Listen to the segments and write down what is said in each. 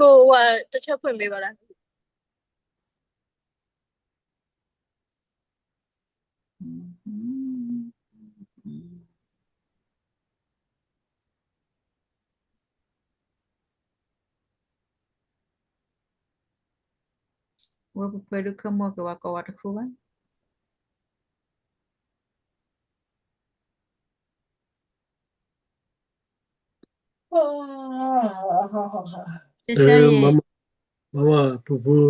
ကိုဝါတစ်ချက်ဖွင့်ပေးပါလား။ ဝဲပှဲၤဒုးခၢမီၢ်က့ၤဝဲကိးဝဲတခူဘၣ်. မ့ၢ်မ့ၢ် ပူၤပူၤ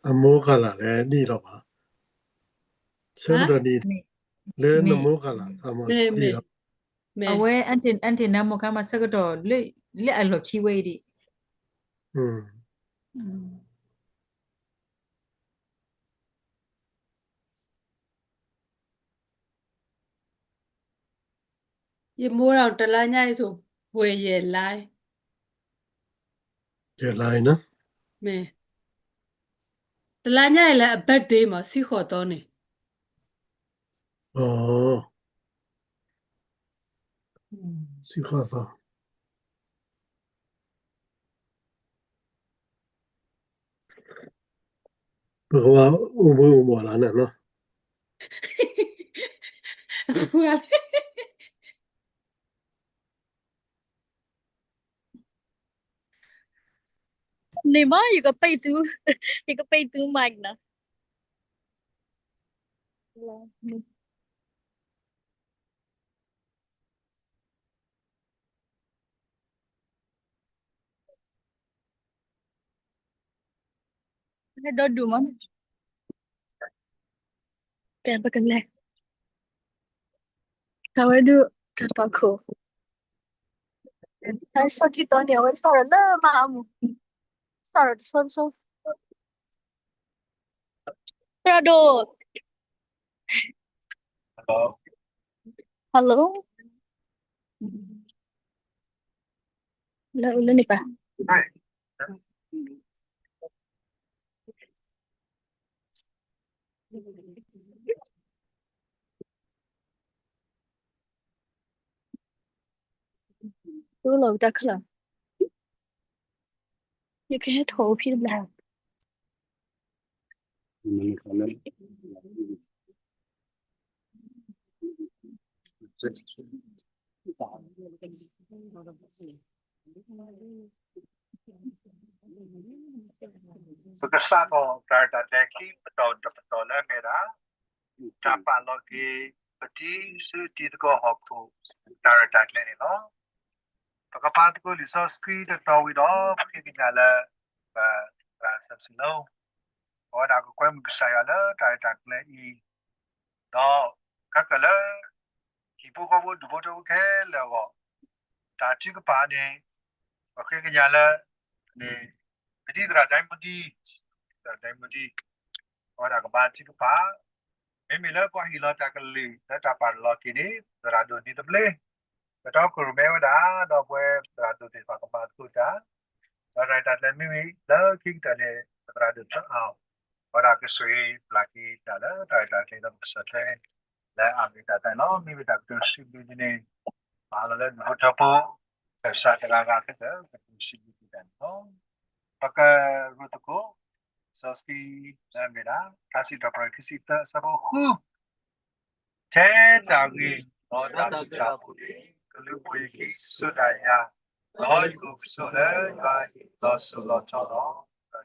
အမိၢ်ကလးလဲၣ်ဒ်လီၤဘၣ်. ဆၢကတီၢ်ဒ် လၢနမိၢ်ကလး သးမီၤဒ်လီၤ. အဝဲ antenna မိၢ်ခါမး ဆၢကတီၢ် လၢအလီၢ်ခံဝဲအံၤဒံး. ယမိၢ်ဒီးတလါညါအံၤဆိ ဝဲယဲၢ်လါ, ယဲၢ်လါအံၤနီၤ, မ့ၢ် တလါညါအံၤလၢအ birthday မး ဆံဃိးသီန့ၣ်, ဆံဃိးသီ ပကဘၣ်အိၣ်ဘှံးအိၣ်ဘှီၣ်လီၤန့ၣ်နီၤ. န့ၣ်မ့ၢ် ယကပိတ်သူ, ယကပိတ်သူ mic နီၤ. ဟဲဒီဒူၣ်မး, ကဲပကလဲၤ, တၢ်ဝဲဒုး တၢ်သီခိၣ်, တၢ်ဆီၣ်ထံသီန့ၣ် အဝဲဆီၣ်ဒီးလၢမါအမူ, ဆီၣ်ဒီးတဆီတဆီ, သရၣ်ဒိၣ် Hello. လၢ လၢန့ၣ်ပၢ်. ယကဟဲထီၣ်အိၣ်ဖဲတဘျီ. ပကစးထီၣ်တၢ်ရဲၣ်တၢ်ကျဲၤခံပတီၢ်တပတီၢ်လၢအမ့ၢ်ဒၣ် တၢ်ပာ်လီၤက့ၤပတံၤဆူတံၤသကိးဟီၣ်ခိၣ် တၢ်ရဲၣ်တၢ်ကျဲၤန့ၣ်လီၤ. ပကပာ်သကိးလံာ်စီဆှံတတီၤဝံၤဒီး ပဃ့ကညးလၢ ပသရၣ်စီဆှံလီၤ. အဝဲဒၣ်ကကွဲမုာ်ကစၢ်ယွၤလၢတၢ်ရဲၣ်တၢ်ကျဲၤအံၤ, ဒီးခဲကၢၣ်လၢ ဟံၣ်ဖိဃီဖိဒူၣ်ဖိထၢဖိခဲလၢာ်အဂီၢ်, တၢ်ထုကဖၣ်န့ၣ် ပဃ့ကညးလၢ န့ၣ် ပတံၤသရၣ်ဒဲမူဒံ, သရၣ်ဒဲမူဒံ, အဝဲဒၣ်ကဘါထုကဖၣ်, မ့မ့ၢ်လၢပှၤဟ့ၣ်လီၤတၢ်ကလုၢ်လၢတၢ်ပာ်လီၤက့ၤန့ၣ် သရၣ်ဒိၣ်န့ၣ်တဘျ့, ကတီၢ်ကရိၣ်မဲဝဲဒၣ် ဒီးပဝဲသရၣ်ဒိၣ်သ့ၣ်တဖၣ်ကဘါသကိးတၢ်, ဒီးတၢ်ရဲၣ်တၢ်ကျဲၤမ့ၢ်ဝံၤလၢခံကတၢၢ်န့ၣ် ပသရၣ်ဒိၣ်သၢအီၤ, အဝဲဒၣ်ကဆိၣ်ဂ့ၤပျၢ်က့ၤတၢ်လၢတၢ်ရဲၣ်တၢ်ကျဲၤဒီးပကစၢၢ်ထွဲ လၢအမ့ၢ်တၢ်တၢ်လီၤ. မ့ၢ်ဝံၤတၢ်ကတိၤစံးဘျုးန့ၣ် ပာ်လီၤလၢဒူၣ်ဖိထၢဖိ ကစၢ်တဂၤဂၤခဲလၢာ် ကတိၤစံးဘျုးက့ၤတၢ်န့ၣ်လီၤ. ပကရူၢ်သကိး စီဆှံလၢအမ့ၢ်ဒၣ် ထါစံးထီၣ်ပတြၢၤခံဆံသၢအဆၢဖိဃု, ထဲတၢ်ဂ့ၤဒီးတၢ်ဘျုးတၢ်ဖှိၣ်န့ၣ် ကလူၤပိာ်ယခံစိတၢ်ယၤ, ဒီးယကအိၣ်ကဆိးလၢယွၤအဟံၣ်လီၤစိၤလီၤထီလီၤ.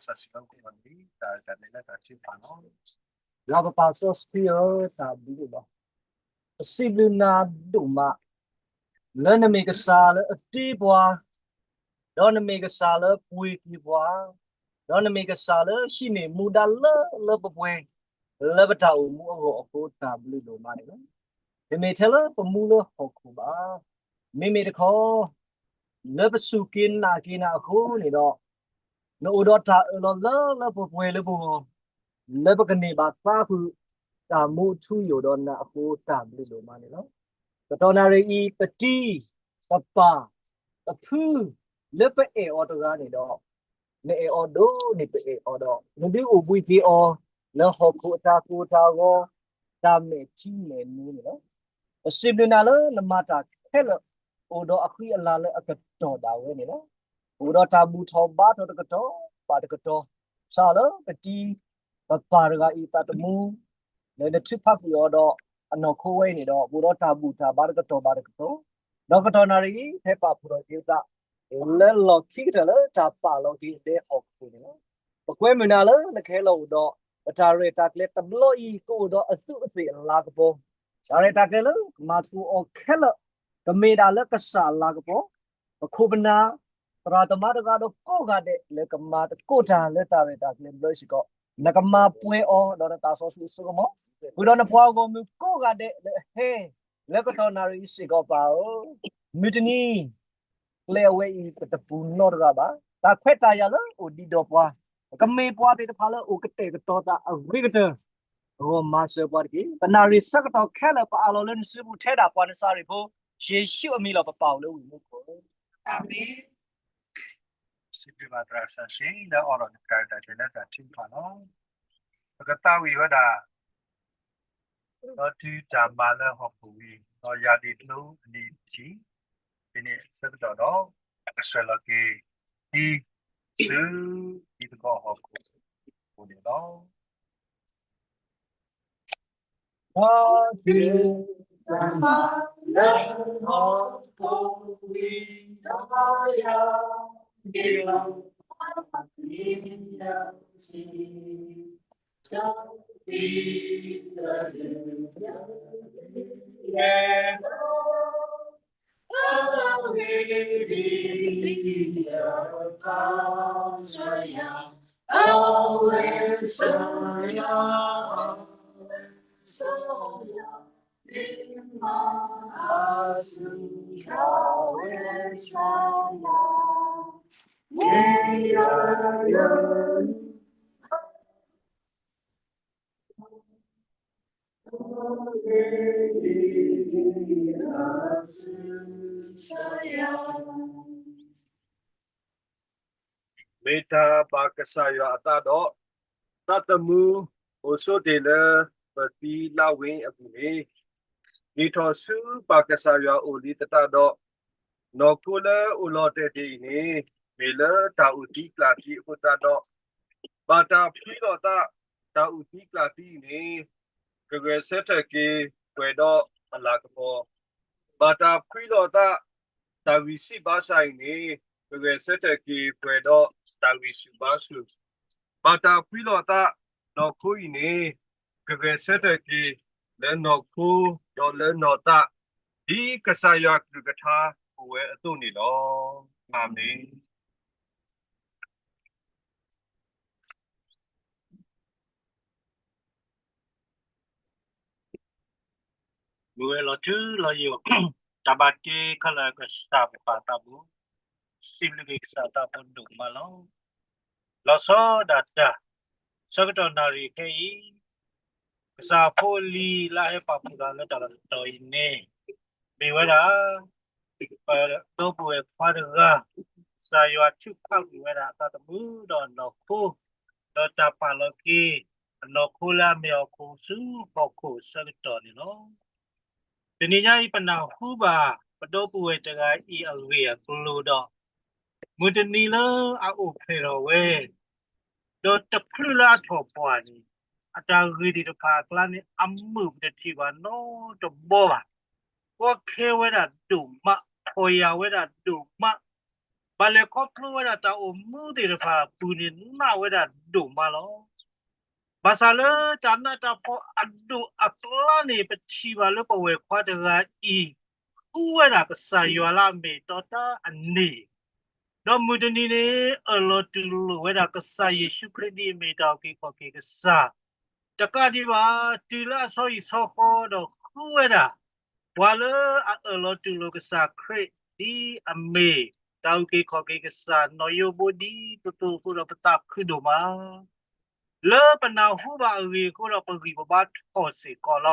စီဆှံလၢကမၤန့ၣ် တၢ်တၢ်န့ၣ်လၢတၢ်ထုကဖၣ်လီၤ. ယွၤပပၢ်စီဆှံဧၢ, တၢ်ဘျုးလီၤ. ပစံးဘျုးနၤဒိၣ်မး လၢနမ့ၢ်ကစၢ်လၢအတ့ပှၤ, ဒီးနမ့ၢ်ကစၢ်လၢပှ့ၤက့ၤပှၤ, ဒီးနမ့ၢ်ကစၢ်လၢဟံးန့ၢ်မူဒါလၢလၢပှဲၤပှဲၤ လၢပတၢ်အိၣ်မူအဂီၢ်အဃိ တၢ်ဘျုးဒိၣ်မးန့ၣ်လီၤ. တမ့ၢ်ထဲလၢပမူလၢဟီၣ်ခိၣ်ဘၣ်. မ့မ့ၢ်တခီ လၢပစူၢ်က့ၤနာ်က့ၤနၤအဃိန့ၣ်ဒီး နအိၣ်ဒီးတၢ်အၢၣ်လီၤလၢလၢပှဲၤပှဲၤလၢပဂီၢ်, လၢပကန့ၢ်ဘၣ်သါဃုာ် တၢ်မူအထူအယိာ်ဒီးနၤအဃိ တၢ်ဘျုးဒိၣ်မးန့ၣ်လီၤ. ကတီၢ်နၣ်ရံၣ်အံၤ ပတံၤ ပပၢ် ပဖု လၢပအဲၣ်အီၤတဂၤန့ၣ်ဒီး နအဲၣ်အီၤဒိၣ်န့ၢ်ပအဲၣ်အီၤဒီး နဒုးအိၣ်ဘှံးက့ၤအီၤ လၢဟီၣ်ခိၣ်အတၢ်ကိၢ်တၢ်ဂီၤ တၢ်မဲာ်ထံမဲာ်နိန့ၣ်လီၤ. ပစံးဘျုးနၤလၢနမၤတၢ်ခဲလၢာ် အိၣ်ဒီးအဃံအလၤလၢအကတီၢ်ဒၣ်ဝဲန့ၣ်လီၤ. ပအိၣ်ဒီးတၢ်ဘူၣ်ထီၣ်ဘါထီၣ်တကတီၢ်ဘၣ်တကတီၢ်, စးလၢပတံၤပပၢ်တဂၤအံၤအသးသမူ လၢနထုးဖးကွံာ်အီၤဒီးအနီၢ်ခိဝဲအံၤန့ၣ်ဒီး ပအိၣ်ဒီးတၢ်ဘူၣ်တၢ်ဘါတကတီၢ်ဘၣ်တကတီၢ်, ဒီးကတီၢ်နၣ်ရံၣ်အံၤ ဖဲပာ်ဖှိၣ်ထီၣ်က့ၤပသး လၢလီၢ်ခံကတၢၢ်လၢတၢ်ပာ်လီၤက့ၤဒဲဟီၣ်ခိၣ်န့ၣ်လီၤ. ပကွဲမုာ်နၤလၢနကဟဲလီၤအိၣ်ဒီး ပတၢ်ရဲၣ်တၢ်ကျဲၤတဘျီအံၤ ကအိၣ်ဒီးအသူးအသ့ၣ်အလၤကပီၤ, တၢ်ရဲၣ်တၢ်ကျဲၤလၢကမၤသကိးအီၤခဲလၢာ် ကမ့ၢ်ဒၣ်လၢကစၢ်အလၤကပီၤ, ပခိၣ်ပနၢ် သရၣ်သမါတဂၤဒီးကိးဂၤဒဲး လၢကမၤသကိးတၢ်လၢတၢ်ရဲၣ်တၢ်ကျဲၤတဘျီအံၤစ့ၢ်ကီး, နကမၤပှဲၤအီၤဒီးနသးစီဆှံအစိကမီၤ, ဃုာ်ဒီးနပှၤဂီၢ်မုၢ်ကိးဂၤဒဲးလၢအဟဲ လၢကတီၢ်နၣ်ရံၣ်အံၤစ့ၢ်ကီးပၢ်ဧၢ, မုၢ်တနံၤ ကျဲအဝဲအံၤ ပတပူၤနီတဂၤဘၣ်. တၢ်ခွဲးတၢ်ယာ်လၢအိၣ်ဒံးဒီးပှၤ, ပကမ့ၢ်ပှၤသ့ၣ်တဖၣ်လၢအိၣ်ကတဲာ်ကတီၤသးအဂ့ၤကတၢၢ်, အဂီၢ်မၤစၢၤပှၤတက့ၢ်. ပနၣ်ရံၣ်ဆၢကတီၢ်ခဲလၢာ် ပအးလီၤလၢနစုပူၤထဲဒၣ်ပှၤနစၤရ့းဖိ, ယ့ၣ်ၡူးအမံၤလီၤ ပပၢ်အိၣ်လၢဝ့ၢ်မူခိၣ်. စံးဘျုးဘၣ်သရၣ်စီဆှံလၢအအိၣ်ဒီးနတၢ်ရဲၣ်တၢ်ကျဲၤလၢတၢ်ထုကဖၣ်လီၤ. ပကသးဝံၣ်ဝဲဒၣ် ဒီးတုၤတၢ်မၤလၢဟီၣ်ခိၣ်ဝံၤ ဒီးယၤဒ့ၣ်ကျိအနံၣ်တထံၣ်, ဖဲန့ၣ်အဆၢကတီၢ်ဒီး ကဆှၢလီၤက့ၤ ဆူတံၤသကိးဟီၣ်ခိၣ်အပူၤန့ၣ်လီၤ. မ့ၢ်တၢ်ဘၣ်ကစၢ်ယွၤအသးဒီး သးသမူအိၣ်ဆိးတ့ၢ်လၢပသံလၢဝ့ၢ်အပူၤန့ၣ်, ဒ်ထီၣ်ဆူပၢ်ကစၢ်ယွၤအိၣ်လံသတးဒီး, နီၢ်ခိလၢအိၣ်လီၤတဲာ်တ့ၢ်အံၤန့ၣ် မ့ၢ်လၢတၢ်အိၣ်သံကျၢ်သံအဃိသတးဒီး, ဘၣ်တၢ်ဖှံလီၤသး တၢ်အိၣ်သံကျၢ်သံအံၤန့ၣ် ကဂဲၤဆၢထၢၣ်က့ၤပှဲၤဒီးအလၤကပီၤ, ဘၣ်တၢ်ဖှံလီၤသး တၢ်ဂံၢ်ဆံးဘါစၢ်အံၤန့ၣ် ကဂဲၤဆၢထၢၣ်က့ၤပှဲၤဒီးတၢ်ဂံၢ်ဆူၣ်ဘါဆူၣ်, ဘၣ်တၢ်ဖှံလီၤသး နီၢ်ခိအံၤန့ၣ် ကဂဲၤဆၢထၢၣ်က့ၤ လၢနီၢ်ခိဒီးလၢနီၢ်သး ဒ်ကစၢ်ယွၤကလုၢ်ကထါအိၣ်ဝဲအသိးန့ၣ်လီၤ. အၤမ့ၣ်. မ့ၢ်ဝဲလီၤထူလီၤယိာ် တၢ်ဘၣ်တ့ခဲလၢာ်ကစၢ်ပပၢ်သးဘိ, စံးဘျုးက့ၤကစၢ်သးဘိဒိၣ်မးလီၤ. လီၤဆီဒၣ်တၢ် ဆၢကတီၢ်နၣ်ရံၣ်ခဲအံၤ ကစၢ်ဖိလံၤလၢအဟဲပာ်ဖှိၣ်သးလၢတၢ်လီၢ်တတီၤအံၤန့ၣ် မ့ၢ်ဝဲဒၣ် ပဒီပုၢ်ဝဲၢ်ခွါတဂၤ ကစၢ်ယွၤထုးဖးကွံာ်ဝဲဒၣ်အသးသမူဒီးအနီၢ်ခိ, ဒီးတၢ်ပာ်လီၤက့ၤ အနီၢ်ခိလၢအမ့ၢ်ဟီၣ်ခိၣ်ဆူဟီၣ်ခိၣ်အဆၢကတီၢ်န့ၣ်လီၤ. တနံၤညါအံၤ ပနၢ်ဟူဘၣ် ပဒီပုၢ်ဝဲၢ်တဂၤအံၤအဂ့ၢ်အကျိၤဒီး မုၢ်တနံၤလၢအအိၣ်ဖျဲၣ်ထီၣ်ဝဲ ဒီးတချုးလၢအထီၣ်ပှၢ်န့ၣ် အတၢ်ဂ့ၢ်သ့ၣ်တဖၣ်အကျါန့ၣ် အမုာ်ပတထံၣ်ဘၣ်နီတဘီဘၣ်. ကီခဲဝဲဒၣ်ဒိၣ်မး, ဖှီၣ်ယာ်ဝဲဒၣ်ဒိၣ်မး, ဘၣ်လဲၤခီဖျိဝဲဒၣ်တၢ်အိၣ်မူသ့ၣ်တဖၣ်အပူၤန့ၣ် နးဝဲဒၣ်ဒိၣ်မးလီၤ. ဘၣ်ဆၣ်လၢတၢ်နးတၢ်ဖှီၣ်အဒိၣ်အကျါန့ၣ် ပထံၣ်ဘၣ်လၢပဝဲၢ်ခွါတဂၤအံၤ ဃုဝဲဒၣ်ကစၢ်ယွၤလၢအမ့ၢ်အတီတၢ်အန့ၣ်, ဒီးမုၢ်တနံၤန့ၣ် အၢၣ်လီၤတူၢ်လိာ်ဝဲဒၣ်ကစၢ်ယ့ၣ်ၡူးခရံာ်ဒ်အမ့ၢ်တၢ်အုၣ်က့ၤခီၣ်က့ၤကစၢ်, တကးဒံးဘၣ် တုၤလၢအဆီဟံၣ်ဆီဃီဒီးဃုဝဲဒၣ် ပှၤလၢအအၢၣ်လီၤတူၢ်လိာ်ကစၢ်ခရံာ် ဒ်အမ့ၢ်တၢ်အုၣ်က့ၤခီၣ်က့ၤကစၢ် နီၢ်ယိဘိဒ်သိးသိးအဃိဒီး ပသးခုဒိၣ်မး လၢပနၢ်ဟူဘၣ်အဂ့ၢ်အဃိဒီး ပဂံၢ်ပဘါထီၣ်စ့ၢ်ကီးလီၤ.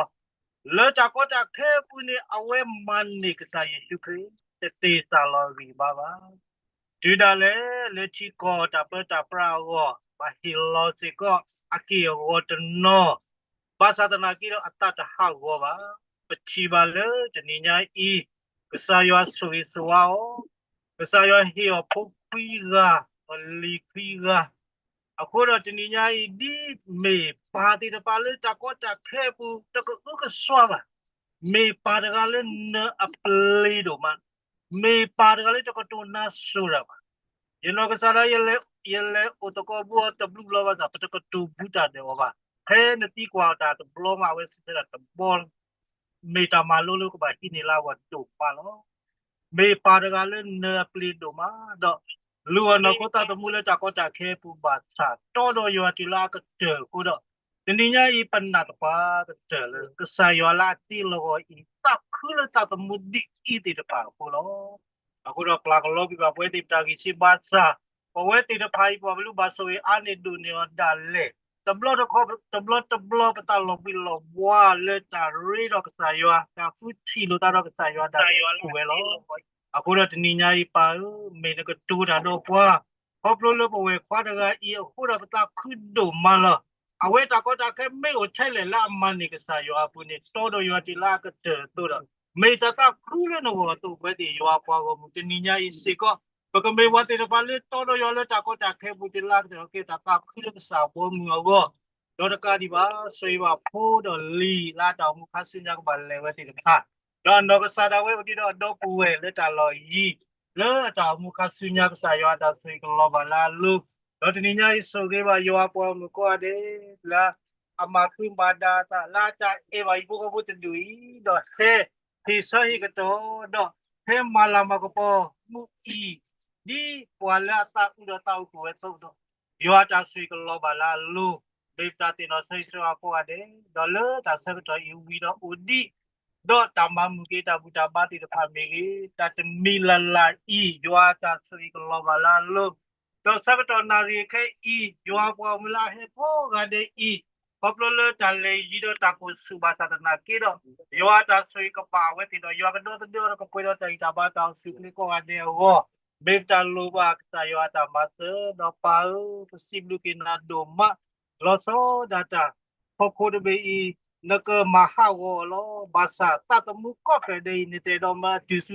လၢတၢ်ကီတၢ်ခဲအပူၤန့ၣ် အဝဲမၤန့ၢ်ကစၢ်ယ့ၣ်ၡူးခရံာ် တသ့ၣ်သၣ်လီၤဂံၢ်ဘါဘၣ်. တုၤဒၣ်လဲာ် လၢထံကီၢ်တၢ်ပၢတၢ်ပြးအဂီၢ် ပဟ့ၣ်လီၤစ့ၢ်ကီးအက့ၢ်အဂီၤတနီၤ, ဘၣ်ဆၣ်သနာ်က့ဒီး အသးတဟးဂီၤဘၣ်. ပထံၣ်ဘၣ်လၢတနံၤညါအံၤ ကစၢ်ယွၤဆိၣ်ဂ့ၤဆိၣ်ဝါအီၤ ကစၢ်ယွၤဟ့ၣ်အီၤဖိခွံဂၤ, ဒီးလံၤခွံဂၤ, အဃိဒီးတနံၤညါအံၤ ဒ်မ့ၢ်ပၢ်သ့ၣ်တဖၣ်လၢတၢ်ကီတၢ်ခဲအပူၤ တကအုကစွါဘၣ်, မ့ၢ်ပၢ်တဂၤလၢနၢၤအပျ့ၤဒိၣ်မး, မ့ၢ်ပၢ်တဂၤလၢတကတိၤနါစိၤတၢ်ဘၣ်. ယနီၢ်ကစၢ်ဒၣ် ယလဲၤအိၣ်သကိးဘၣ်အီၤတဘျုးလီၤဘၣ်ဆၣ် ပတကတိၤဘူးတၢ်ဒီးအီၤဘၣ်. ဖဲနသံကွၢ်တၢ်တဘျီမး အဝဲစံးဆၢတၢ်တဘျီလီၤ. မ့ၢ်တၢ်မၤလိလၢကဘၣ်ဟံးန့ၢ်လၢအဂီၢ်ဒိၣ်မးလီၤ. မ့ၢ်ပၢ်တဂၤလၢနၢၤအပျ့ၤဒိၣ်မးဒီး လူၤအနီၢ်ခိသးသမူလၢတၢ်ကီတၢ်ခဲအပူၤဘၣ်ဆၣ် တီဒီးယွၤတုၤလၢအကတၢၢ်အဃိဒီး တနံၤညါအံၤ ပနာ်သပှၢ်ကတၢၢ်လၢ ကစၢ်ယွၤလၢအတ့လီၤအီၤအံၤ သးခုလၢသးသမူဒ်အံၤသ့ၣ်တဖၣ်အဃိလီၤ. အဃိဒီးပျၢ်ကလီကွံာ်ဘၣ်ပဝဲသ့ၣ်ပတၢ်ဂံၢ်ဆံးဘၣ်ဆၣ်, ပဝဲသ့ၣ်တဖၣ်အံၤ ပှၤဘၣ်လူၤဘၣ်ဆိၣ်ဂ့ၤအါန့ၢ်ဒိၣ်န့ၢ်အီၤဒၣ်လဲာ်, တဘျီတခီ တဘျီတဘျီ ပသးလီၤဘှံးလီၤဘှါလၢတၢ်ရ့ဒီးကစၢ်ယွၤ တၢ်ဃုထံၣ်လိာ်သးဒီးကစၢ်ယွၤဒၣ်လဲာ်အိၣ်ဝဲလီၤ. အဃိဒီးတနံၤညါအံၤ ပၢ်ဧၢ, မ့ၢ်နကတိၤတၢ်ဒီးပှၤ ခီဖျိလၢပဝဲၢ်ခွါတဂၤအံၤအဃိဒီး ပသးခုဒိၣ်မးလီၤ. အဝဲတၢ်ကီတၢ်ခဲမ့ၢ်အိၣ်ထဲလဲၣ်လၢအမၤန့ၢ်ကစၢ်ယွၤအပူၤန့ၣ် တီဒီးယွၤတုၤလၢအကတၢၢ်အသိးဒီး မ့ၢ်တၢ်သးခုလၢနဂီၢ်အသိး ပဝဲသ့ၣ်ယွၤပှၤဂီၢ်မုၢ် တနံၤညါအံၤစ့ၢ်ကီး ပကမ့ၢ်ပှၤသ့ၣ်တဖၣ်လၢတီဒီးယွၤလၢတၢ်ကီတၢ်ခဲအပူၤ တုၤလၢအကတၢၢ်က့ၤတၢ်သးခုလၢကစၢ်အဘီအမုၢ်အဂီၢ်, ဒီးတကးဒံးဘၣ် ဆိၣ်ဂ့ၤဘၣ်ဖိဒီးလံၤလၢအတၢ်အိၣ်မူခါဆူညါကဘၣ်လဲၤဝဲသ့ၣ်တဖၣ် ဒီးအနီၢ်ကစၢ်ဒၣ်ဝဲပဒံးဒီးအဒီပုၢ်ဝဲၢ်လၢတၢ်လီၢ်ယံၤ လၢအတၢ်အိၣ်မူခါဆူညါ ကစၢ်ယွၤအတၢ်ဆိၣ်ဂ့ၤကလီၤဘၣ်လၢအလိၤ, ဒီးတနံၤညါအံၤဆိၣ်ဂ့ၤဘၣ်ယွၤပှၤဂီၢ်မုၢ်ကိးဂၤဒဲး လၢအမၤဃံမၤဒါအသး လၢအတၢ်အဲၣ်ဘၣ်ဟံၣ်ဖိဃီဖိတဒူၣ်အံၤ ဒီးဟဲဟ့ၣ်ဆၢဟ့ၣ်ကတီၢ် ဒီးဟဲမၤလၤမၤကပီၤမူအံၤ ဒ်ပှၤလၢအသးအုးဒီးသးအိၣ်ကအိၣ်ဝဲအသိးဒီး ယွၤအတၢ်ဆိၣ်ဂ့ၤကလီၤဘၣ်လၢအလိၤ, မ့ၢ်ပတၢ်သ့ၣ်နီၣ်ထီၣ်ကစၢ်ယွၤကိးဂၤဒဲး, ဒီးလၢတၢ်ဆၢကတီၢ်အံၤဝံၤဒီးအိၣ်ဒံး, ဒီးတၢ်မၤမုာ်က့ၤတၢ်ဘူၣ်တၢ်ဘါသ့ၣ်တဖၣ်မ့ၢ်ဂ့ၤ, တၢ်တမံၤလၢ်လၢ်အံၤ ယွၤအတၢ်ဆိၣ်ဂ့ၤကလီၤဘၣ်လၢအလိၤ, ဒီးဆၢကတီၢ်နၣ်ရံၣ်ခဲအံၤ ယွၤပှၤဂီၢ်မုၢ်လၢအဟဲကိးဂၤဒဲးအံၤ, ခီဖျိလၢတၢ်လဲၤယံၤဒီးတၢ်ကိၢ်ဆူၣ်ဘၣ်ဆၣ်သနာ်က့ဒီး, ယွၤအတၢ်ဆိၣ်ဂ့ၤကဘၣ်အဝဲသ့ၣ်ဒီး ယွၤကဒီသဒၢအီၤဒီးကပှဲၤဒီးတၢ်ဂံၢ်တၢ်ဘါတၢ်အိၣ်ဆူၣ်အိၣ်ချ့ကိးဂၤဒဲးအဂီၢ်, မ့ၢ်ပတၢ်လိၣ်ဘၣ်ကစၢ်ယွၤအတၢ်မၤစၢၤ, ဒီးပၢ်ဧၢ, ပစံးဘျုးက့ၤနၤဒိၣ်မး, လီၤဆီဒၣ်တၢ် ဟီၣ်ခိၣ်တဘ့ၣ်အံၤ နကမၤဟးဂီၤအီၤလီၤ. ဘၣ်ဆၣ်သးသမူကီၢ်ဖျၢၣ်ဒဲးအံၤ နတအဲၣ်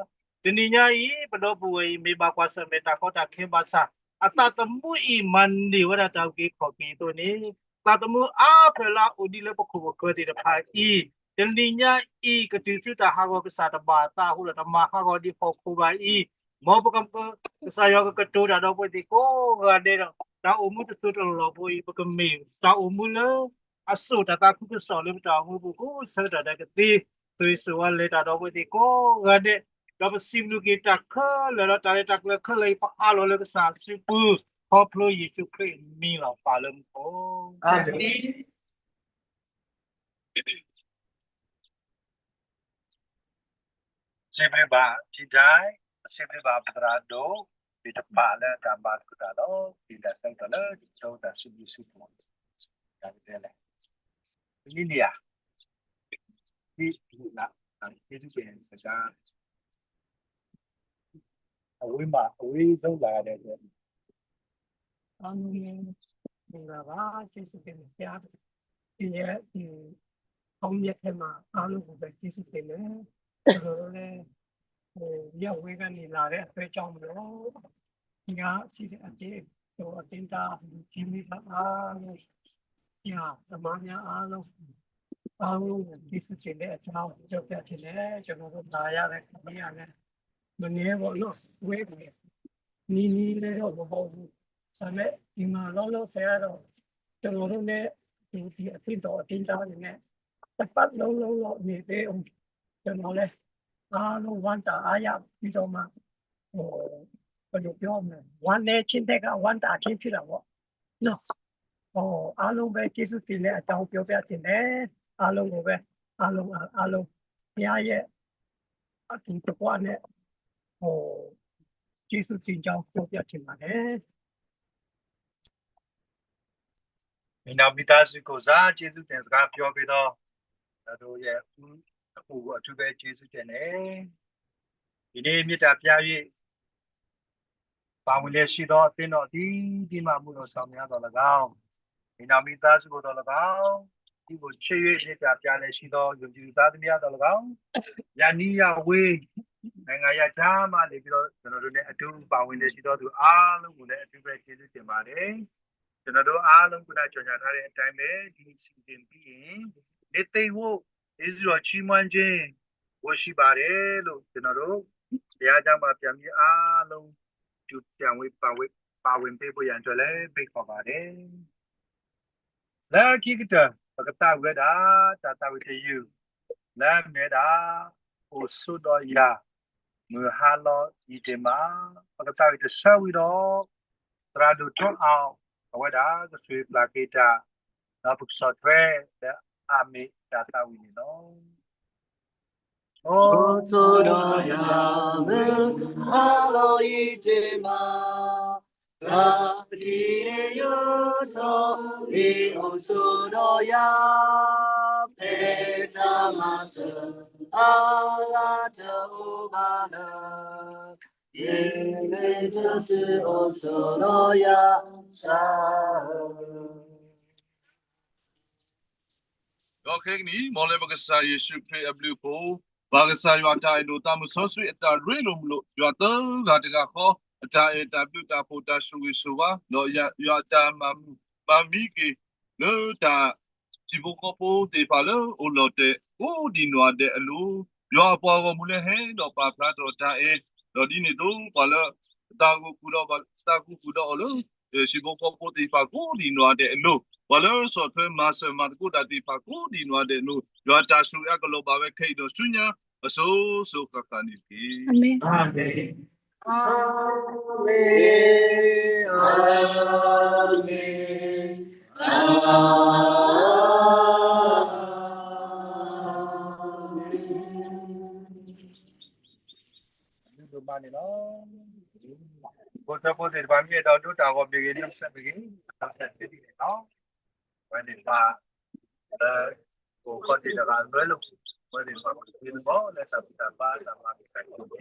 ဒိးမၤအတုၤဆူတၢ်ဟးဂီၤဘၣ်. တနံၤညါအံၤ ပဒီပုၢ်ဝဲၢ်အံၤ မ့ၢ်ဘၣ်ကွၢ်ဆၢၣ်မဲာ်တၢ်ကီတၢ်ခဲဘၣ်ဆၣ် အသးသမူအံၤ မၤန့ၢ်ဝဲဒၣ်တၢ်အုၣ်က့ၤခီၣ်က့ၤအသိးန့ၣ်, သးသမူအါဖျၢၣ်လၢအအိၣ်ဒံးလၢပခိၣ်ပဃၢၤသ့ၣ်တဖၣ်အံၤ, တနံၤညါအံၤ ကတုၤဆူတၢ်ဟးဂီၤကစၢ်တဘၣ်အသးအဃိဒီး တမၤဟးဂီၤဒံးဟီၣ်ခိၣ်ဘၣ်အံၤ, မ်ပက ကစၢ်ယွၤကကတိၤတၢ်ဒီးပဝဲသ့ၣ်ကိးဂၤဒဲးဒီး တၢ်အိၣ်မူတစိၢ်တလီၢ်ဖိအံၤ ပကမ့ၢ်တၢ်အိၣ်မူလၢ အစိၣ်တၢ်သးခုကစီၣ်လၢပတၢ်အိၣ်မူပူၤကိးဆၢကတီၢ်ဒဲးကသ့, ဆိၣ်ဂ့ၤဆိၣ်ဝါလဲၤတၢ်ဒီးပဝဲသ့ၣ်ကိးဂၤဒဲး, ဒီးပစံးဘျုးက့ၤတၢ်ခဲလၢာ်ဒီးတၢ်ရဲၣ်တၢ်ကျဲၤခဲလၢာ်အံၤ ပအးလီၤလၢကစၢ်စုပူၤ, ခီဖျိယ့ၣ်ၡူးခရံာ်အမံၤလီၤ ပၢ်လၢမူခိၣ်. အၤမ့ၣ်. စံးဘျုးဘၣ် ထံဒၣ်, စံးဘျုးဘၣ်ပသရၣ်ဒိၣ်, သ့ၣ်တဖၣ်လၢတၢ်မၤသကိးတၢ်ဒီး ဒ်တၢ်ဆၢကတီၢ်လၢ တၢ်စံးဘျုးစံးဖှိၣ်, တၢ်ကတဲလဲၣ်, ပမံၤလံဧါ, ဒ်, ဒ်, စကါ, အဝဲမ့ၢ် အဝဲဒိလၢ်ဂၤဒဲး အားလုံးလည်း မင်္ဂလာပါ ကျေးဇူးတင်ပါတယ်ခင်ဗျာ။ ဒီရက်ဒီ ကောင်းမြတ်ထဲမှာ အားလုံးကိုပဲ ကျေးဇူးတင်တယ်။ ကျွန်တော်တို့လည်း ဟို ရပ်ဝေးကနေလာတဲ့အတွက်ကြောင့်မလို့ ဒီက စီစဉ်အတင်း ဟို အတင်းသား လူကြီးမိဘအားလုံး ဆရာသမားများအားလုံး အားလုံးကို ကျေးဇူးတင်တဲ့အကြောင်း ပြောပြချင်တယ်။ ကျွန်တော်တို့ လာရတဲ့ခရီးကလည်း မနည်းပေါ့နော် ဝေးတယ်။ နီးနီးလည်းတော့ မဟုတ်ဘူး။ ဒါပေမဲ့ ဒီမှာလောလောဆယ်ကတော့ ကျွန်တော်တို့နဲ့ ဒီ ဒီအသင်းတော်အသင်းသားတွေနဲ့ တစ်ပတ်လုံးလုံးတော့ နေသေးဦး။ ကျွန်တော်လည်း အားလုံးဝမ်းသာအားရပြီးတော့မှ ဟို ဘယ်လိုပြောမလဲ ဝမ်းနည်းခြင်းထက်က ဝမ်းသာခြင်းဖြစ်တာပေါ့နော်။ ဟို အားလုံးပဲ ကျေးဇူးတင်တဲ့အကြောင်း ပြောပြချင်တယ်။ အားလုံးကိုပဲ အားလုံး အားလုံး ဘုရားရဲ့ အတူတကွနဲ့ ဟို ကျေးဇူးတင်ကြောင်း ပြောပြချင်ပါတယ်။ မ့ၢ်နီၢ်မိသားစုကိုယ်စား ကျေးဇူးတင်စကားပြောပေးသော ကျွန်တော်တို့ရဲ့ ဦးအပူကို အထူးပဲကျေးဇူးတင်တယ်။ ဒီနေ့ မေတ္တာပြ၍ ပါဝင်လျက်ရှိသော အသင်းတော်အသီးသီးမှ အမှုတော်ဆောင်များသော်လည်းကောင်း၊ မ့ၢ်နီၢ်မိသားစုကိုသော်လည်းကောင်း၊ သူ့ကိုချစ်၍ မေတ္တာပြလျက်ရှိသော ယုံကြည်သူသားသမီးများသော်လည်းကောင်း၊ ယၤနံယၤဝ့ နိုင်ငံရပ်ခြားမှနေပြီးတော့ ကျွန်တော်တို့နဲ့အတူပါဝင်တဲ့ ရှိတော်သူအားလုံးကိုလည်း အထူးပဲကျေးဇူးတင်ပါတယ်။ ကျွန်တော်တို့အားလုံး ခုနကြော်ညာထားတဲ့အတိုင်းပဲ ဒီအစီအစဉ်ပြီးရင် နှစ်သိမ့်ဖို့ ကျေးဇူးတော်ချီးမွမ်းခြင်းကိုရှိပါတယ်လို့ ကျွန်တော်တို့ ဘုရားကျောင်းမှာပြန်ပြီးအားလုံး ကျူပြန်ဝေးပါဝင် ပါဝင်ပေးဖို့ရန်အတွက်လည်း ဖိတ်ခေါ်ပါတယ်။ လၢခံကတၢၢ် ပကသးဝံၣ်ဝဲဒၣ် တၢ်သးဝံၣ်တယုၢ် လၢအမ့ၢ်ဝဲဒၣ် အိၣ်ဆိးဒီးယၤ မုၢ်ဟါလီၤအံၤဒ့ၣ်မး, ပကသးဝံၣ်တဆၢဝံၤဒီး သရၣ်ဒိၣ်ထီအီၤ အဝဲဒၣ်ကစၢ်ပျၢ်က့ၤတၢ် ဒီးပကဆီၣ်ထွဲလၢအမ့ၢ်တၢ်သးဝံၣ်န့ၣ်လီၤ. အိၣ်ဆိးဒီးယၤ မုၢ်ဟါလီၤအံၤဒ့ၣ်မး, သရၣ်ဒိၣ်ထီအံၤ အိၣ်ဆိးဒီးယၤ, ဖဲတၢ်မၤစၢၤ အဂၤတအိၣ်ဘၣ်လၢ ယမ့ၢ်တၢ်ဆူးအိၣ်ဆိးဒီးယၤစၢ်ဧၢ. ဒီးခဲကနံၣ် မ်လၢပကစၢ်ယ့ၣ်ၡူးခရံာ်အဘျုးအဖှိၣ်, ပၢ်ကစၢ်ယွၤအတၢ်အဲၣ်ဒိၣ် သးမုၢ်စီဆှံအတၢ်ရ့လိာ်မုာ်လိာ်, ယွၤသၢဂၤတဂၤဃီ အတၢ်အဲၣ်တၢ်ဘျုးတၢ်ဖှိၣ် တၢ်ဆိၣ်ဂ့ၤဆိၣ်ဝါ, ဒီးယွၤအတၢ်မၤမုာ်မၤမံက့ၤ လၢတၢ် ဟံၣ်ဖိဃီဖိသ့ၣ်တဖၣ်လၢအိၣ်လီၤတဲာ်ကိးဒံးနီၢ်ဂၤဒဲးအလိၤ, ယွၤအပှၤဂီၢ်မုၢ်လၢဟဲဒီးပာ်ဖျါထီၣ်တၢ်အဲၣ်, ဒီးဒ်န့ၣ်အသိး ပှၤလၢ သးကူၣ်ဃုာ်ဒီး သးကူၣ်ဃုာ်ဒီးအီၤလၢ ဟံၣ်ဖိဃီဖိသ့ၣ်တဖၣ်ကိးဒံးနီၢ်ဂၤဒဲးအလိၤ, ပှၤလၢဆီၣ်ထွဲမၤစၢၤမၤသကိးတၢ်သ့ၣ်တဖၣ်ကိးဒံးနီၢ်ဂၤဒဲးအလိၤ, ယွၤအတၢ်ဆိၣ်ဂ့ၤအကလီၤဘၣ်ဝဲခဲအံၤဒီးဆူညါ အစိၤစိၤဃၣ်ဃၣ်န့ၣ်တက့ၢ်. အၤမ့ၣ်. ဒိၣ်မးန့ၣ်လီၤ. ဖိသၢဖိသ့ၣ်တဖၣ် မ့ၢ်အဲၣ်ဒိးဒိတၢ်ဂီၤမ့ၢ်ဂ့ၤ နီၢ်စဲးမ့ၢ်ဂ့ၤ နီၢ်စဲးသ့န့ၣ်လီၤ. ဝဲန့ၣ်တဖၣ် လၢ အိၣ်ခီၣ်တ့ၢ်တဂၤလွဲလိာ် ဝဲန့ၣ်တဖၣ် ပကသ့သဘီလၢတၢ်ဘူၣ်တၢ်ဘါတၢ်မၤကတၢၢ် ကဲ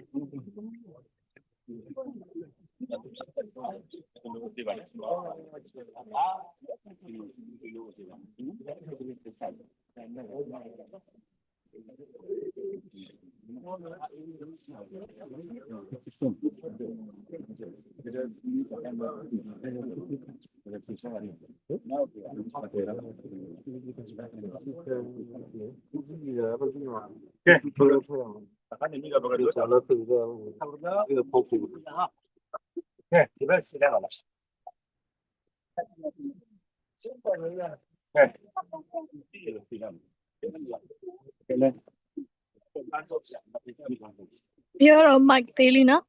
ကဲ ဒီဘက်စံးလဲၣ်လီၤ. ယိဒီး mic သ့လံနီၤ.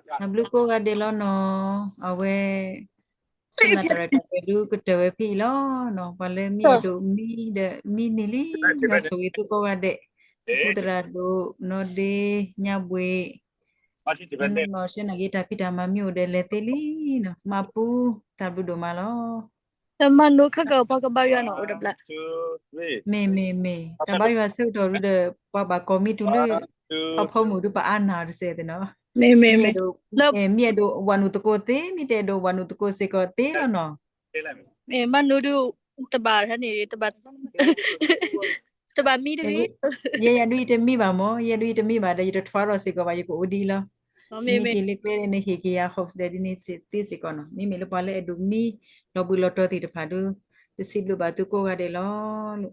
တၢ်ဘျုးကိးဂၤဒဲးလီၤနီၤ, အဝဲ ဆိၣ်နၤတၢ်ရဲၣ်တၢ်ကျဲၤဒုးကတၢၢ်ဝဲဖဲအံၤလီၤနီၤ, ပှၤလၢမ့ၢ်အဲၣ်ဒိးမံဒီးမံန့ၢ်လံ, ဒီးဆိၣ်ဂ့ၤသုကိးဂၤဒဲး, သရၣ်ဒိၣ် နီၢ်ဒ့ညါဘှ့ၣ်, နီၢ်ရှဲနၤဂ့ၤ တၢ်ဖံးတၢ်မၤမ့ၢ်အိၣ်ဒီးလဲၤသ့လံနီၤ, မၤပူ တၢ်ဘျုးဒိၣ်မးလီၤ. မၤနိခၣ်ကပှၤကဘါယွၤနီၤ အိၣ်တဘျီ, မ့ၢ်မ့ၢ်မ့ၢ် တၢ်ဘါယွၤဆၢကတီၢ်ဒုးဒီး ပှၤဘၣ်ကိးမံတူၤလၢ အဖီမုၢ်ဒုးပအါနၢ်အီၤတစဲးသ့ၣ်နီၤ, မ့ၢ်မ့ၢ်မ့ၢ် မ့ၢ်အဲၣ်ဒိးဝၤနုာ်သကိးသ့, မ့ၢ်တအဲၣ်ဒိးဝၤနုာ်သကိးစ့ၢ်ကီးသ့လီၤနီၤ. မ့ၢ်မၤနိဒုး တဘၣ်တၢ်န့ၣ် တဘၣ် တဘၣ်မံတဂ့ၤ, ယဲယၤဒုးယတမံဘၣ်မၢ်, ယဲဒုးယတမံဘၣ်ဒီးယတထွါထီၣ်စ့ၢ်ကီးဘၣ်, ယကအိၣ်ဒံးလီၤ. မ့မ့ၢ်က့ၤလၢကျဲန့ၣ် ဟ့ၣ်က့ၤယၤ host ဒီးဒ်န့ၣ်သ့စ့ၢ်ကီးနီၤ, မ့မ့ၢ်လၢပှၤလၢအဲၣ်ဒိးမံ လီၤဘှံးလီၤတီၤသ့ၣ်တဖၣ်ဒုး ပစံးဘျုးဘၣ်သုကိးဂၤဒဲးလီၤ.